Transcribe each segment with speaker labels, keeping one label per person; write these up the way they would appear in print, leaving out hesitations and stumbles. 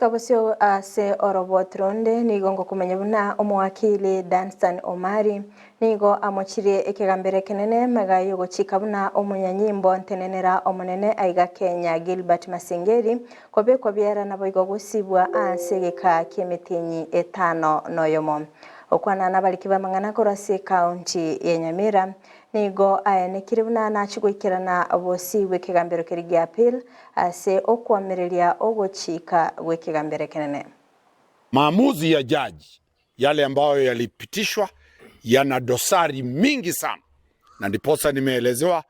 Speaker 1: Bosio ase oroboti ronde nigo ngokomanya buna omowakili Danstan Omari nigo amochirie ekegambero ekenene mega yogochika buna omonyanyimbo ntenenera omonene aiga Kenya Gilbert Masengeli kobekwa biara naboigo gosibwa ase egeka kia emitinyi 51. Okwana nabariki bamang'ana korwa ase ekaunti ya Nyamira nigo aenekire buna nachigoikerana bosibwa ekegambero keria gia appeal ase okwamereria ogochika gw'ekegambero ekenene.
Speaker 2: Maamuzi ya jaji yale ambayo yalipitishwa yana dosari mingi sana, na ndiposa nimeelezewa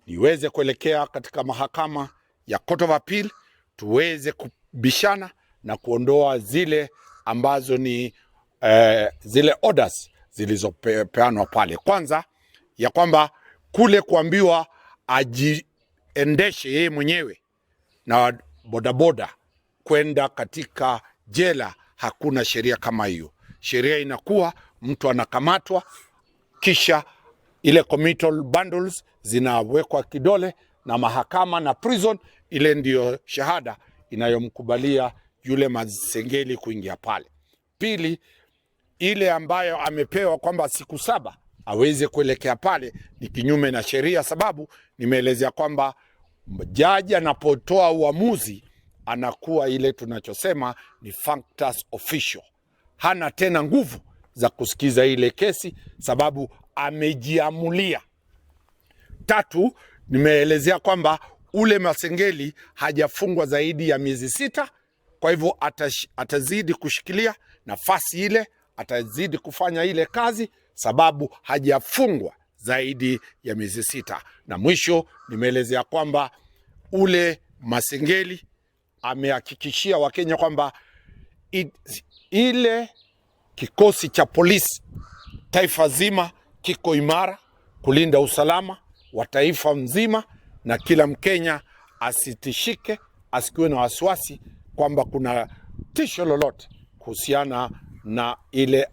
Speaker 2: niweze kuelekea katika mahakama ya Court of Appeal tuweze kubishana na kuondoa zile ambazo ni zile orders zilizopeanwa pale. Kwanza ya kwamba kule kuambiwa ajiendeshe yeye mwenyewe na bodaboda kwenda katika jela, hakuna sheria kama hiyo. Sheria inakuwa mtu anakamatwa, kisha ile committal bundles zinawekwa kidole na mahakama na prison, ile ndiyo shahada inayomkubalia yule Masengeli kuingia pale. Pili, ile ambayo amepewa kwamba siku 7 aweze kuelekea pale ni kinyume na sheria, sababu nimeelezea kwamba jaji anapotoa uamuzi anakuwa ile tunachosema ni functus officio, hana tena nguvu za kusikiza ile kesi sababu amejiamulia. Tatu, nimeelezea kwamba ule Masengeli hajafungwa zaidi ya miezi 6, kwa hivyo atazidi kushikilia nafasi ile, atazidi kufanya ile kazi sababu hajafungwa zaidi ya miezi 6. Na mwisho nimeelezea kwamba ule Masengeli amehakikishia Wakenya kwamba ile kikosi cha polisi taifa zima kiko imara kulinda usalama wa taifa mzima, na kila Mkenya asitishike, asikuwe na wasiwasi kwamba kuna tisho lolote kuhusiana na ile